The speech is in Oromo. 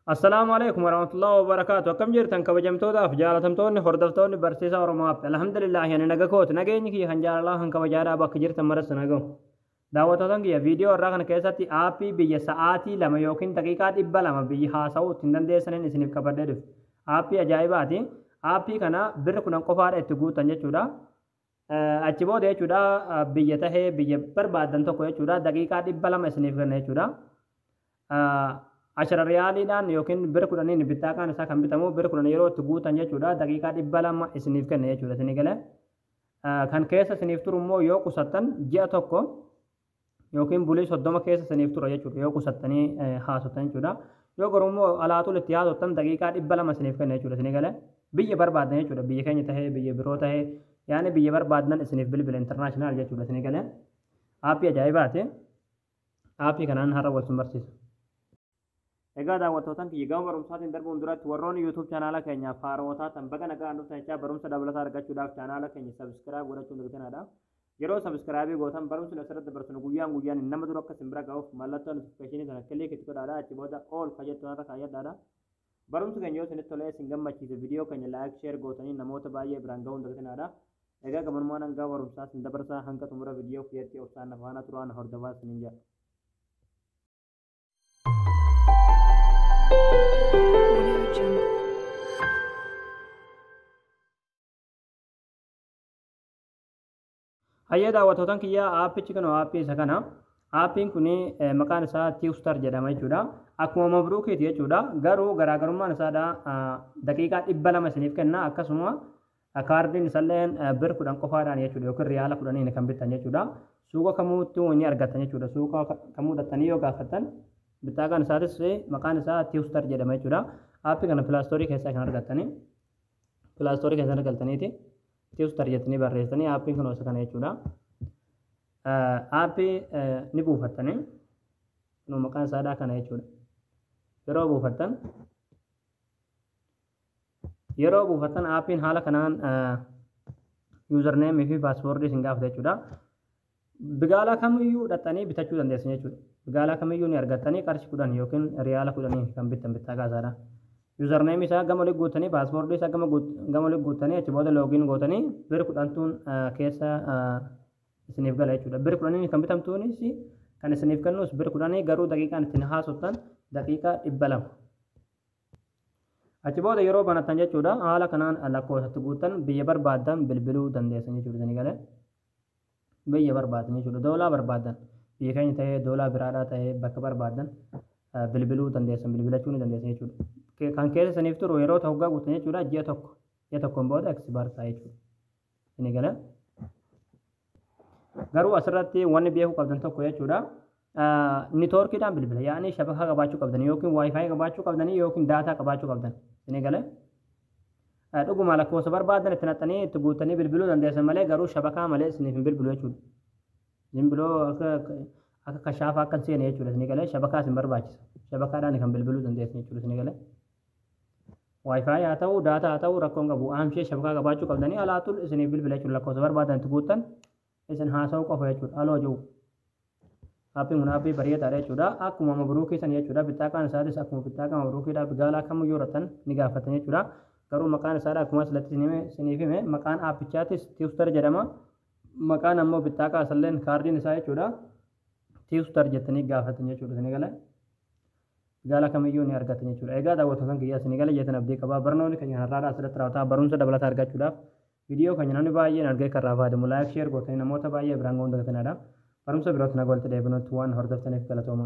Assalaamu alaikum warahmatullahi wabarakaatu. Akkam jirtan kabajamtootaaf jaalatamtoonni hordoftoonni barsiisaa Oromoo App. Alhamdulillah, ani naga kooti. Nageenyi kiyya kan jaalalaa kan kabajaadhaa bakka jirtan maras nagahu. Daawwattoota kiyya, viidiyoo irraa kana keessatti aappii biyya sa'aatii 2 yookiin daqiiqaa 200 biyya haasa'uu ittiin dandeessaniin isiniif qabadhee dhufe. Aappii ajaa'ibaati. Aappii kana birri 10 qofaadha itti guutan jechuudha. Achi booda jechuudha, biyya tahee biyya barbaadan tokko jechuudha, daqiiqaa 200 isiniif kenna jechuudha. 10 riyaaliidhaan yookiin birri 10n bittaaqaan isaa kan bitamu birri 10 yeroo itti guutan jechuudha, daqiiqaa 200 isiniif kenna jechuudha. Isinii galee kan keessa isiniif turu immoo yoo qusattan ji'a tokko yookiin bulii 30 keessa isiniif tura jechuudha, yoo qusattanii haasoftan jechuudha. Yoo garuu immoo alaatul itti haasoftan daqiiqaa 200 isiniif kenna jechuudha. Isinii galee biyya barbaadan jechuudha, biyya keenya tahee biyya biroo tahee, yaani biyya barbaadan isiniif bilbila, international jechuudha. Isinii galee aappii ajaa'ibaati. Aappii kanaan har'a wal sin barsiisa. Egaa daawwattootan kiyya, gama barumsaatiin darbuun duratti warroonni YouTube chaanaala keenyaaf haarawaa taatan baga nagaan dhuftan jechaa, barumsa dabalataa argachuudhaaf chaanaala keenya subscribe godhachuun dirqinaadha. Yeroo subscribe gootan barumsi asirratti dabarsinu guyyaan guyyaan nama dura akka isin bira ga'uuf mallattoo notification sana click itti godhaadha. Achi booda all ka jettu irra kaayyadhaadha. Barumsi keenya yoo isinitti tolee isin gammachiise, viidiyoo keenya like, share gootanii namoota baay'ee biraan ga'uun dirqinaadha. Egaa gabanumaan hanga barumsaa isin dabarsaa, hanga xumura viidiyoo kiyyatti obsaan na faana turaan hordofaa isiniin jedha. Audio Jungle. Hayyee daawwattootan kiyya, aappichi kun aappii isa kana. Aappiin kun maqaan isaa Tiwustar jedhama jechuudha. Akkuma Mabruukiiti jechuudha. Garuu garaagarummaan isaadha, daqiiqaa 200 isiniif kenna, akkasuma kaardiin isallee bir 10 qofaadhaan jechuudha, yookiin riyaala 10n kan bittan jechuudha. Suuqa kamuuttuu ni argattan jechuudha. Suuqa kamuu dhattanii yoo gaafattan bittaaqaan isaatis maqaan isaa Tiwustar jedhama jechuudha. Aappii kana Play Store keessaa kan argattani. Play Store keessaa argattaniiti Tiwustar jettanii barreessitanii aappiin kun isa kana jechuudha. Aappii ni buufattanii, kunoo maqaan isaadhaa kana jechuudha. Yeroo buufattan aappiin haala kanaan username fi paaswoordii isin gaafata jechuudha. Bigaalaa kamiyyuu dhaxxanii bitachuu dandeessan jechuudha. Bigaalaa kamiyyuu ni argattanii, qarshii 10 yookiin riyaala 10 kan bittan bittaa kaasaadha. Username isaa gama olii guutanii, paaswoordii isaa gama olii guutanii, achi booda login gootanii bir 10tuun keessa isiniif gala jechuudha. Bir 10n kan bitamtuunis kan isiniif kennus bir 10, garuu daqiiqaan ittiin haasoftan daqiiqaa 200. Achi booda yeroo banatan jechuudha, haala kanaan lakkoofsatti guutan biyya barbaaddan bilbiluu dandeessan jechuudha. Isinii galee biyya barbaadan jechuudha. Doolaa barbaadan, biyya keenya ta'ee doolaa biraadhaa ta'ee, bakka barbaadan bilbiluu dandeessan, bilbilachuu ni dandeessan jechuudha. Kan keessa isiniif turu yeroo ta'u hoggaa guutan jechuudha, ji'a tokko, ji'a tokkoon booda expire ta'a jechuudha. Isinii galee garuu asirratti wanni beekuu qabdan tokko jechuudha. Nitoorkiidhaan bilbila, yaa'anii shabakaa qabaachuu qabdan yookiin WiFi qabaachuu qabdanii yookiin daataa qabaachuu qabdan. Isinii galee dhuguma lakkoofsa barbaadan itti naqxanii itti guutanii bilbiluu dandeessan malee, garuu shabakaa malee isiniif hin bilbilu jechuudha. Zimbiloo akka kashaafaa akka hin seene jechuudha. Isinii galee shabakaa isin barbaachisa. Shabakaadhaan kan bilbiluu dandeessan jechuudha. Isinii galee. WiFi haa ta'u, daataa haa ta'u, rakkoon qabu. Aamshee shabakaa qabaachuu qabdanii alaatul isiniif bilbila jechuudha. Lakkoofsa barbaadan itti guuttan isin haasa'uu qofa jechuudha. Aloo jiru. Aappiin kun aappii bareedaadha jechuudha. Akkuma Mabruukii san jechuudha. Bittaaqaan isaatis akkuma bittaaqa Mabruukiidha. Bigaalaa kamiyyuu irrattan ni gaafatan jechuudha. Garuu maqaan isaadha akkuma asirratti isiniif hime, maqaan aappichaatis Tiwustar jedhama. Maqaan ammoo bittaaqaa isalleen kaardiin isaa jechuudha. Tiwustar jettanii gaafatan jechuudha. Isinii galee. Gaala kamiyyuu ni argatan jechuudha. Egaa daawwattoota kiyyaa, isinii galee jettan abdii qabaa. Barnoonni keenya har'aadhaa asirratti raawwataa. Barumsa dabalataa argachuudhaaf viidiyoo keenya namni baay'een argee kan irraa fayyadamu like, share gootanii namoota baay'ee biraan ga'uun dagatanaadha. Barumsa birootti nagaa walitti deebinutti waan hordoftaniif galatooma.